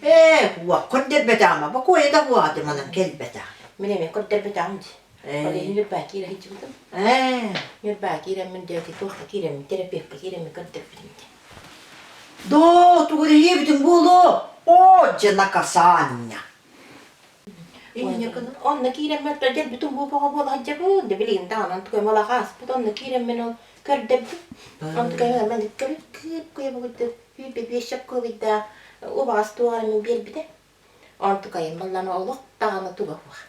Ээ, уох көрдөрбөтөҕүм, бокуойа да буоҕатым онон кэлбэтэх. Мин эмиэ көрдөрбөтөҕүм дии. Ол иһин Ньурбаа киирэ сылдьыбытым. Ээ. Ньурбаа киирэммин диэки туохха киирэммин, терапевка киирэммин көрдөрбүтүм дии. Доо, тугу эрийиэбитиҥ буолуо? Оо, дьэ накасаанньа. Онно киирэммин дьэ бүтүн буобаҕа буола сылдьабын, да билигин даҕаны онтукайым олох ааспыт, онно киирэммин ол көрдөрдүм. Онтукайым мин кып кыйабыгыйды 25 чаккылыйдаах убаҕас туох эрэ мин биэрбитэ. Онтукайым баллана олох даҕаны туга суох.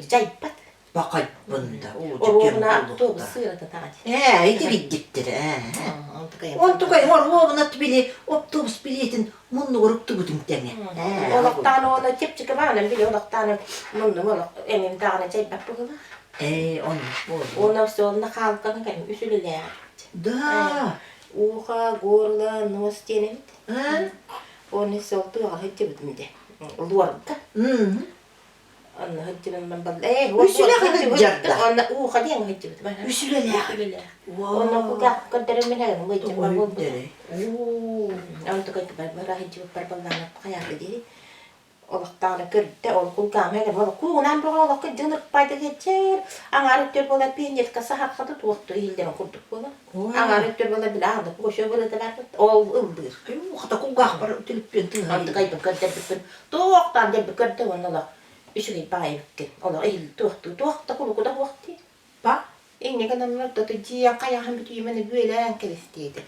Дьайбат. Бакайбын да, Оруобуна автобус сыырата таҕа дии. Ээ, ити гиддиктэр ээ. Онтукай оруобуна били автобус билиэтин муннугар уктубутун тэҥэ. Олохтоон уона чэпчэки баҕанан били олохтоон муннум олох эмим даҕаны дьайбат быһыылаах. Ээ, оннук буолуо. Уонна все онно хаалканы кэлин үс үлэлээх. Да. Ухо, горло, нос диэн эбит. Уонна сол туоҕа сылдьыбытым дьэ. Луорга. Онно сылдьыбын балла. Ээ, Үс үлэҕэ сылдьарда. Онно ухо диэн сылдьыбытым. Үс үлэлээх. Үлэлээх. Онно кулгаах көрдөрөн мин агын быйдьым буолбут. Онтукай бара сылдьыбыппар баллаана хайаата дири. Олохтоҕуна көрдө, ол кулгааҕым эгэ буола куугунаан бөҕө олоххо дьыл ырпайдык иһиччэр, аҥаар өттүгэр буола пионерка саһархата туохтуу иһиллэрин курдук буола. Аҥаар өттүгэр буола били аҕда кофе бырыыта барбыт, ол ыллыыр. Хата кулгаахпар түлүппүөн тыаһа. Онтукайбын көрдөрбүппүн, туохтаан дэлби көрдө уонна олох үчүгэй баҕайы эбиккин. Олох иһил туохтуу, туох да кулукуда суох дии. Па? Инньэ гынан ортото дьиэ хайаһын бүтүүмэни бүөлээн кэбис диэтэ.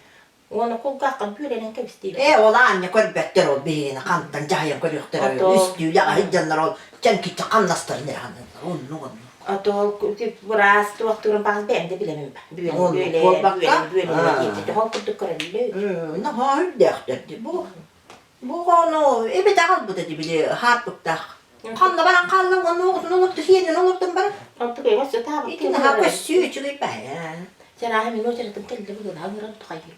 Уонна кулгааххын бүөлэнэн кэбистиибин. Ээ, ол аанньа көрбөттөр ол биһигини хантан дьаһайан көрүөхтэрэ үстүүлэ аһыйдьаннар ол чэҥкиччи хамнастарын эрэ ханыыллар оннук оннук. А то ол быраас туохтуурун баҕас бэйэм да билэмин ба. Бүөлэн, буолбакка бүөлэн, диэти ол курдук көрөллөр. Наһаа үрдээхтэр дии. Бу бу ону эбэтэ аҕалбыта дии били хааппыктаах. Ханна баран хаалла уонна оҕотун олордо сиэнин олордон баран. Онтук эҥэ сытаабыт. Ити наһаа көссүү үчүгэй баайа. Чарааһы мин уочаратым кэллэ быһыылаах ыҥыран тухайбыт.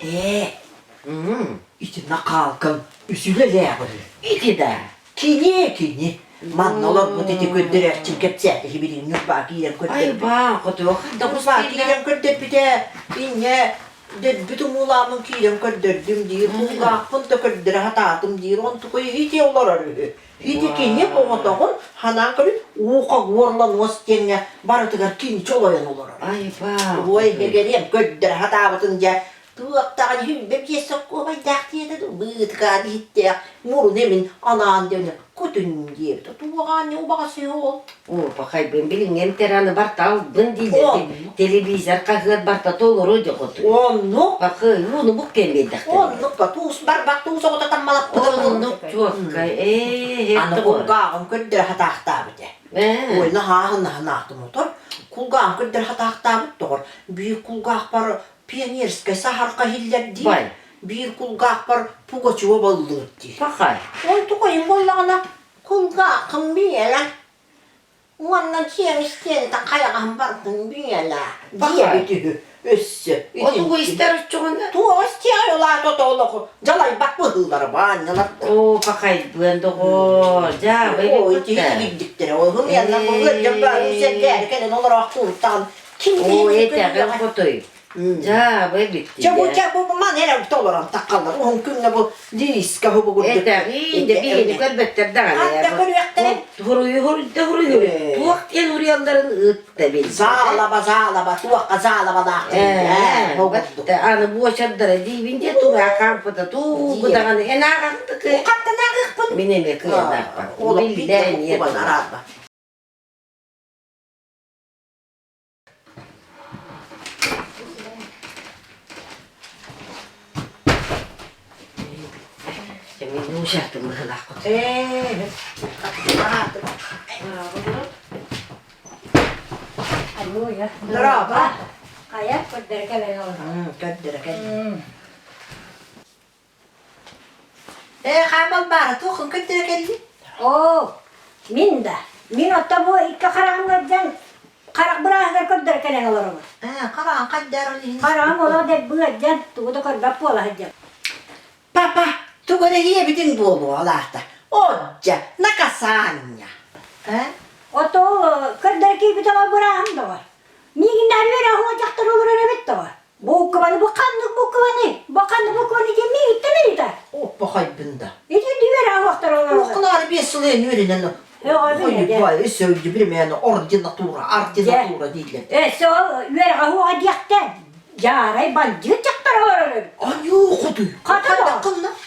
Ээ, ити накаалкам үсүлэлээҕи. Ити да. Кини кини. Манна олорбут ити көрдөрөөччүм кэпсээтэ билигин Ньурбаа киирэн көрдөрбүт. Айбаа, хотуох да Ньурбаа киирэн көрдөрбүтэ инньэ дөббүт умуулааммын киирэн көрдөрдүм диир, кулгаахпын да көрдөрө сатаатым диир, онтукай ити олорор үһү. Ити кини оҕотоҕун ханаан көрүн ууха уорлан уос диэҥҥэ барытыгар кини чолойон олорор. Айбаа, Ой, эгэриэм көрдөрө сатаабытын дьэ Туохтаҕын иһин биэс соккуобайдаах диэтэ дуу, быытыкаан иһиттээх мурун эмин анаан диэн кутун диэбит. Туоҕаан убаҕас үһү ол. Оо, пахайбын билиҥҥи эмтэр аны барта албын дииллэр. Телевизор хаһыат барта толору дьоҕоту. Оннук. Пахай, ууну бук кэм биэрдэхтэрэ. Оннук ба туус барбах туус оҕото таммалаппыта. Оннук чуоккай. Ээ, Аны кулгааҕын көрдөрө хатаахтаабыт ээ. Ой, наһааһын наһанаахтым отор. Кулгааҕын көрдөрө хатаахтаабыт доҕор. Биир кулгаахпар пионерскай саһарха иһиллэр дии. Бай. Биир кулгаахпар Пугачева баллыыр дии. Пахай. Онтукайым буоллаҕына кулгааххын биэлэ. Уонна дьиэҥ истиэнэтэ хайаҕаһын барытын биэлэ. Диэбит үһү өссө. Отугу истэр оччоҕуна? Туох истиэҕэй ол аата олох дьалайбат быһыылара баанньалар. Оо, пахайбыан доҕоор, дьаабай Ой, тиһигирдиктэрэ. Ол һымыйаннан бу ыалдьан баарын сэргээри кэлэн олороохтууруттаҕын ким Оо, этэҕин хотой. Дьаабы эбиттии. Чэ бу чэ бу маны эрэ толорон таххаллар. Уһун күҥҥэ бу лиискэ бу курдук. Этэҕиин да биһини көрбөттөр даҕаны. Анда көрүөхтэрэ. Хуруйу хуруйда хуруйу. Туох диэн уруйалларын ыт да билбэт. Заалаба заалаба туохха заалабалаах Аны буочардара диибин диэ тура хаампыта туу даҕаны эн ааҕахтыкы. Хаттан ааҕыахпын. Мин эмиэ кыайдаахпын. Биллэр эмиэ. Мин быһыылаахпыт. Дорообо. Хайа, көрдөрө кэлэн олорор. Көрдөрө кэллим. Ээ, хаамал баара туоххун көрдөрө кэллиҥ? Оо, мин да. Мин отто бу икки хараҕым ыалдьан харах бырааһыгар көрдөрө кэлэн олоробун. Ээ, хараҕын хайдаар ол иһин. Хараҕым олох дэлби ыалдьан, тугу да көрбөт буола сылдьар. Папа, тугу эрэ иһиэбитиҥ буолуо, алаата. Одьа, накасаанньа. Ээ? Ото ол көрдөрө киирбит оҕо бырааһым доҕор. Миигиннээн үөрэ оһуо дьахтар олорор эбит доҕор. Буукубаны бу ханнык букваны? Бу ханнык букваны диэн миигиттэн ыйытар. Оппохойбун да. Ити дүөр аһуохтар олороллор. Укулаары биэс сыл үөрэнэн Ой, өссө примерно ординатура, ординатура дииллэр. Өссө ол үөрэҕэ уоҕа диэхтэн дьаарай бандьыыт дьахтар олорор эбит. Аньуу хотуй. Хата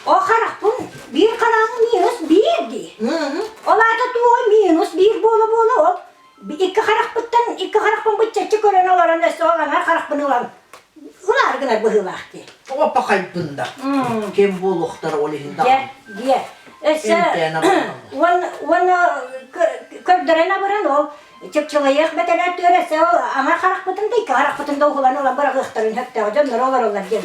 О харахпын биир хараҕым минус биир дии. Ол аата туоҕа минус биир буола-буола ол Икки харахпыттан икки харахпын быччаччы көрөн олорон өссө ол аҥар харахпын ылан ылаары гынар быһыылаах дии. Тоҕо пахайбын да. Ким буолуохтара ол иһин Дьэ, дьиэ. Өссө уон уон көрдөрөн абыран ол чыпчылайыах бэтэрээ түөрэ ол аҥар харахпытын да икки харахпытын да уһулан ылан быраҕыахтарын сөптөөх дьоннор олороллор диэн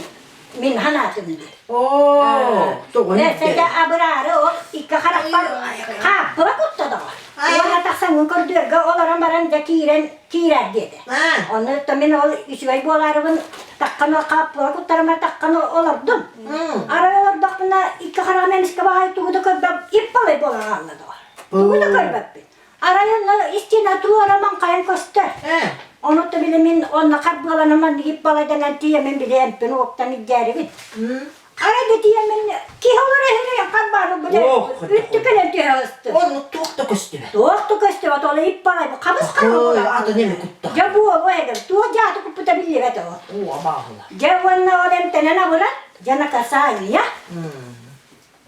мин санаатым дии. Оо, тоҕо Өссө абыраары ол икки харахпар хааппыла кутта доҕор. Уонна тахсаҥҥын көрдүөргэ олорон баран дьэ киирэн киирээр диэтэ. Онно мин ол үчүгэй буолаарыбын таххан ол хааппыла куттарыма таххан олордум. Арай олордохпуна икки хараҕым эмискэ баҕайы тугу да көрбөт иппалай буолан хаалла доҕор. Тугу да көрбөппүн. Арай онно истина туора маҥхайан көстөр. Ону били мин онно харбыаланан маннык иппалайданан тиийэммин били эмпин уоптан илдьээрибин. Арай да тиийэммин киһи олоро иһин харбааны били үттү кэлэн түһэ ыстым. Оннук туох да көстүбэт. Туох да көстүбэт, ол иппалай бу хабыс Ой, атын эми кутта. Дьэ буолуо эгэр, туох дьааты куппута биллибэт ол. Оо, абааһыла. Дьэ уонна ол эмтэнэн абыран, дьэ наказание.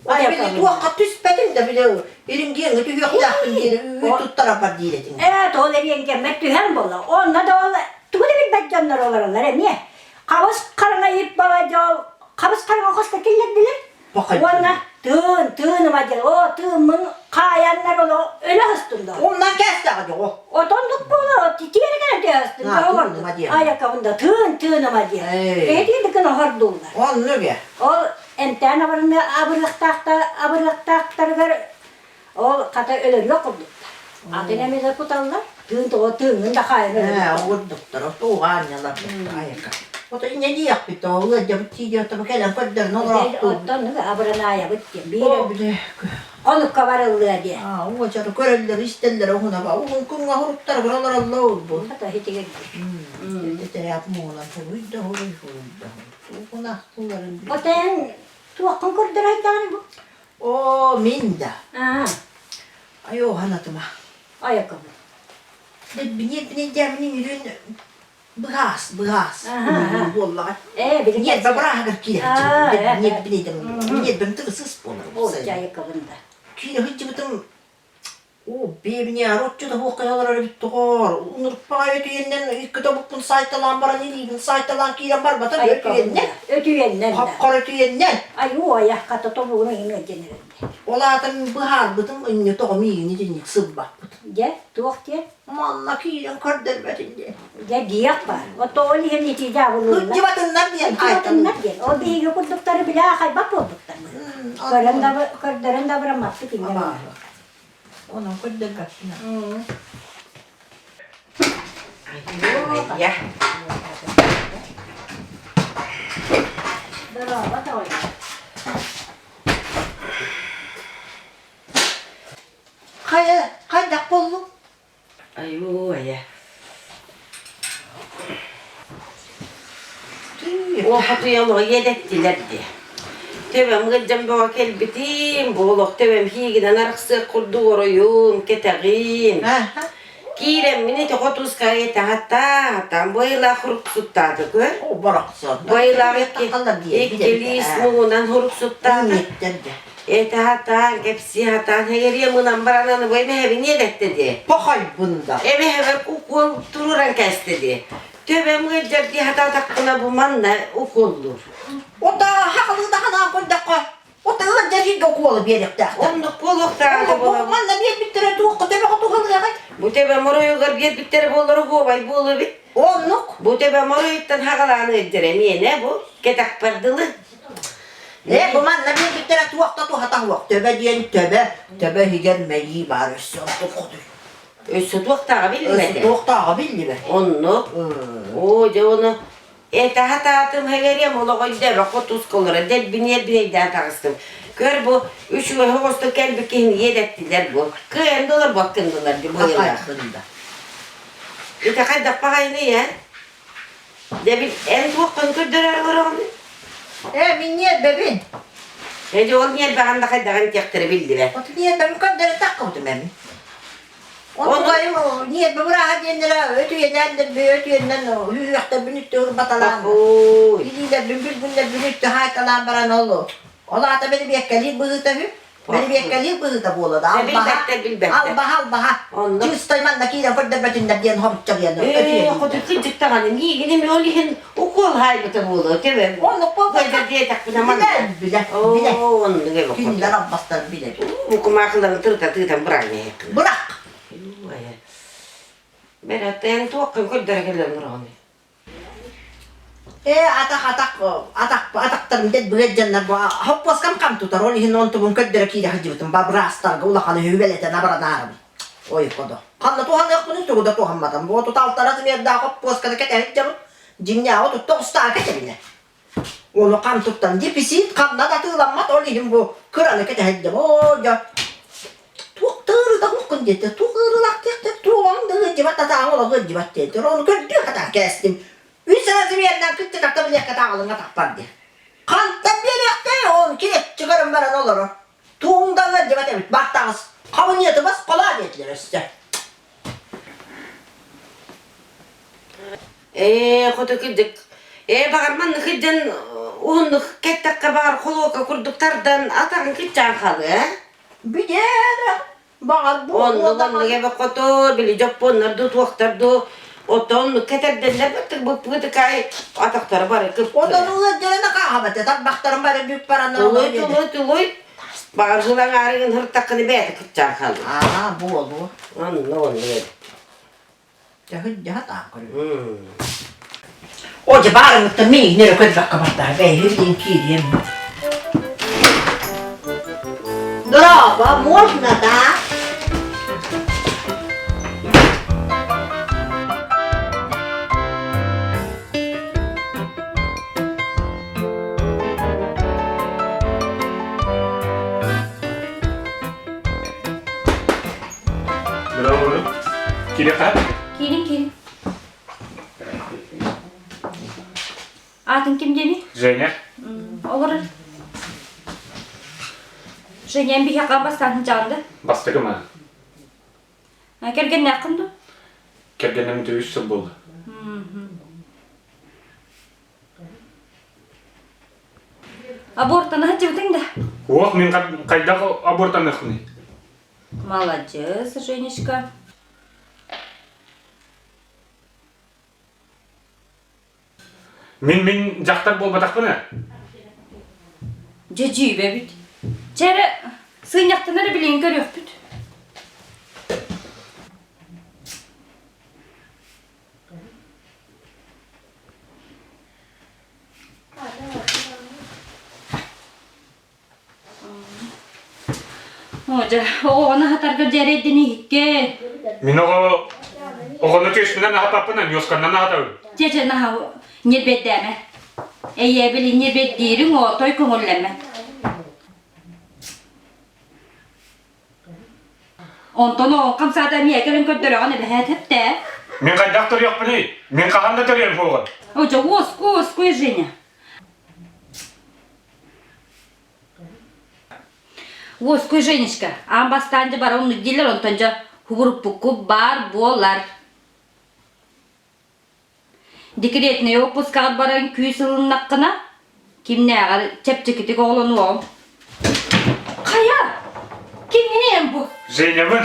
Ай, били туохха түспэтим да били ирингиэҥҥэ түһүөхтээхпин диэн үүт туттарарбар диир этиҥ. Ээ, ол эриэҥкэммэр түһэн буолла. Онно да ол тугу да билбэт дьоннор олороллор эмиэ. Хабыс хараҥа ип бала дьол, хабыс хараҥа хоско киллэрдилэр. Уонна тыын, тыыныма диэн, оо, тыыммын хаайаннар оло өлө сыстым да. Оннан кээстэҕэ дьоҕо. Отоннук буола, тиэрэ кэлэн түһэ Тыыныма диэн. Айакабын да тыын, тыыныма диэн. Эһэтиин да охордууллар. Онну бе. Ол эмтээн абырыны абырыахтаахтарыгар ол хата өлөрүөх курдуктар. Атын эмиэ куталлар, тыын тоҕо тыыҥҥын да хаайан өлөрүөх. Оҕурдуктар, туоҕа аанньалар айака. Ото инньэ диэхпит тоҕо ыалдьабыт тиийиэхтэ кэлэн көрдөрүнэ олороохтуубут. Оттон абыранаайабыт диэн биир хонукка барыллыа диэн. Аа, уочары көрөллөр, истэллэр уһунаба. Уһун күҥҥэ хоруктарыгар олороллор буолбут. Ото итигир. Тэтэрээк муҥунан хуруй да хуруй, хуруй да хуруй. Уһунахтыларын Ото эн туоххун көрдөрөйдөҕүн бу? Оо, мин да. Аа. Айоо, ханатыма. Айакабын. Бинет-бинет дьээминин үрүн быһаас, быһаас буоллаҕа. Ээ, билигин Ньиэрбэ бырааһыгар киирэ ньиэрбинэйдэн ньиэрбэм тыгысыс буолар. Ол дьайыкабын да. Киирэ сылдьыбытым Оо, бэйэбиниаары оччо да суох олорор эбит доҕоор. Унурпаҕа өтүйэннэн икки тобукпун саайталаан баран илиибин саайталаан киирэн барбатым өтүйэннэн. Өтүйэннэн да. Хапхар өтүйэннэн. Айуу айах хата тобугун ыйын ыалдьан эрэрдэ. Ол аата мин быһаарбытым инньэ тоҕо миигин итинник сылбаппыт. Дьэ, туох диэн? Манна киирэн көрдөрбөтүн диэн. Дьэ, диэх баар. Ото ол иһин итиитэ абылыыллар. Кырдьыбатыннар диэн Кырдьыбатыннар диэн. Ол биһиги курдуктары билэ аахайбат буолбуттар. Көрөн да көрдөрөн да абыраммаппыт инньэ. Онон көрдөрбөппүн. Айя. Дорообо тоҕойо. Хайа, хайдах буоллуҥ? Айуу, айа. Уохатуйа олоҕо иэдэттилэр дии. Төбөм ыалдьан бөҕө кэлбитим, бу олох төбөм иһигинэн арахсыах курдук оройум, кэтэҕим. Киирэммин ити хотуускаҕа этэ-хатаатам, быйылаах хуруксуттаата көр. О, барахсан. Быйылаах иккилиис муҥунан хуруксуттаата. Этэ сатаан, кэпсии сатаан, эҥэриэм ынан баран аны бу эмэһэбин иэдэттэ дии. Похойбун да. Эмэһэбэр укуол туруоран кээстэ дии. Төбөм ыалдьар дии сатаатахпына бу манна укуоллуур. Ота хахалыы да ханаан көрдөххө, ота ыалдьар сиргэ укуолу биэриэхтээхтэр. Оннук буолуохтааҕа Бу манна биэрбиттэрэ туохха төбөҕө туһалыаҕай? Бу төбөм оройугар биэрбиттэрэ буоллар уһуобай буолуо эбит. Оннук. Бу төбөм оройуттан хаҕалаан ыалдьар эмиэнэ бу кэтэхпэр дылы. Ээ, бу манна биэрбиттэрэ туох да туһата суох. Төбө диэн төбө, төбө иһигэр мэйии баар өссө онтун хотуй. Өссө туохтааҕа биллибэтэ. Өссө туохтааҕа биллибэт. Оннук. Оо, дьэ ону этэ сатаатым хэгэриэм олоҕойдо хотускалара дэлбиниэр-бирэйдээн таҕыстым. Көр бу үчүгэй оҕостор кэлбит киһини иэдэттилэр бу. Кыайан да олорбот гыннылар ди быһыылаах. Ити хайдах баҕайыный ээ? Дьэ эн туоххун көрдөрөр олороҕун? Ээ, мин ньиэрбэбин. Ээ, дьэ ол ньиэрбэҕин да хайдаҕын тиэхтэрэ биллибэт. Оту ньиэрбэбин көрдөрө таххыбытым эми. Онтугайым ньиэрбэ бырааһа диэннэрэ өтүйэнээн өтүйэннэн үһүөхтэрбин үттэ ырбаталаан, илиилэрбин бүлгүннэрбин үттэ хаайталаан баран ол ол аата бэрибиэккэлиир быһыыта үһү. Бэрибиэккэлиир быһыыта буола да албаһа, Билбэттэр, билбэттэр. албаһа, албаһа. Онно. Чыыстай манна киирэн көрдөрбөтүннэр диэн хобучча диэн Ээ, хоту кырдьык даҕаны миигин эмиэ ол иһин укуол хаайбыта буолуо, төбөм. Оннук буолбатах. Быйда диэтэхпинэ манна. Билэр, билэр, билэр. Оо, оннук эбит хоту. Кинилэр албастарын билэр. Бу кумаахыларын тырыта тыытан быраҕан Бырах! Бэрэ, эн туоххун көрдөрө кэлэн олороҕун? Ээ, атах, атах, атах, атахтарым диэн быһа дьоннор бу хоппуоскам хам тутар, ол иһин онтубун көрдөрө киирэ сылдьыбытым. Бабыраастарга улахан үһүбэлэтэн абыранаарым. Ой, ходо. Ханна туһаныахпыный, тугу да туһамматым. Бу туталтара сымыйардаах хоппуосканы кэтэһит дьабыт. Дьиҥнээҕи тутта оҕустааҕы кэтэбинэ. Ону хам туттан дефицит ханна да атыыламмат, ол иһин бу кыраны кэтэһэллэр. Оо, дьэ, туох да ыарыыта суоххун диэтэ, туох ыарыылаах диэхтэр, туоҕаҥ да ыалдьыбат, атааҥ олох ыалдьыбат диэтэ. Ону көрдүү хатаан кээстим. Үс размерынан кыттыкакка билиэххэ таҕылыҥҥа тахпар диэн. Хантан биэриэхтэй, ону килэччи көрөн баран олорор. Туоҕуҥ да ыалдьыбат эбит, бар таҕыс. Хабыньыаты бас холаа диэтилэр өссө. Ээ, хоту кырдьык. Ээ, баҕар маннык сылдьан уһуннук кэттэххэ баҕар холуока курдук тардан атаҕын кыччаан хаалыа, ээ? Бүтээр, баҕар бу Оннук оннук эбэ хоту, били дьоппуоннар дуу, туохтар дуу, оттон оннук кэтэрдэллэр быттык быппытыкай атахтара бары кып-кыра. Онон ыалдьарына хааһабат, тарбахтарым бары бүк баран Тулуй, тулуй, тулуй. Баҕар сылаҥ аарыгын һыртаххына бэйэтэ кыччаан хаалыа. Аа, буолуо. Онно оннук эбит. Дьаһыт-дьаһат аан көрүө. О, дьэ баарыҥыттан миигин эрэ көрбөккө бардаа, бэйэһин киириэм. Дорообо, можно, да? Кириэхэ? Киирин, киирин. Аатын ким диэний? Женя. Олорор. Женя биһиэхэ бастаан сылдьаҕын да? Бастакы ма. Кэргэннээххин дуо? Кэргэним үс сыл буолла. Абортаны сылдьыбытыҥ да? Уох, мин хайдах абортаныахпыный? Молодец, Женечка. Мин мин дьахтар буолбатахпын ээ. Дьэ дьиибэбит. Чэ эрэ, сыынньахтан эрэ билигин көрүөхпүт. Оо, дьэ, оҕону аһатарга дьэрэйдин иһиккэ. Мин оҕо оҕону түөспүнэн аһаппаппын, ньуосканнан аһатабын. Дьэ, дьэ, наһаа ньирбэйдээмэ. Эйиэбили ньирбэйдиириҥ отой көҥүллэммэт. Онтон оҕоҥ хамсаата эмиэ кэлэн көрдөрөҕүн эбэһээт эптээ. Мин хайдах төрүөхпүнүй? Мин хаһан да төрүөм суоҕа. О, дьэ, уоску, уоску, Женя. Уоскуй, Женечка, аан бастаан дьэ бары оннук дииллэр, онтон дьэ хубуруппукку баар буолар. Декретнэй отпускаҕар баран күүс ылыннаххына, кимнээҕэр чэпчэкитик оҕолонуоҕум. Хайа? Кимҥиний эн бу? Женябын.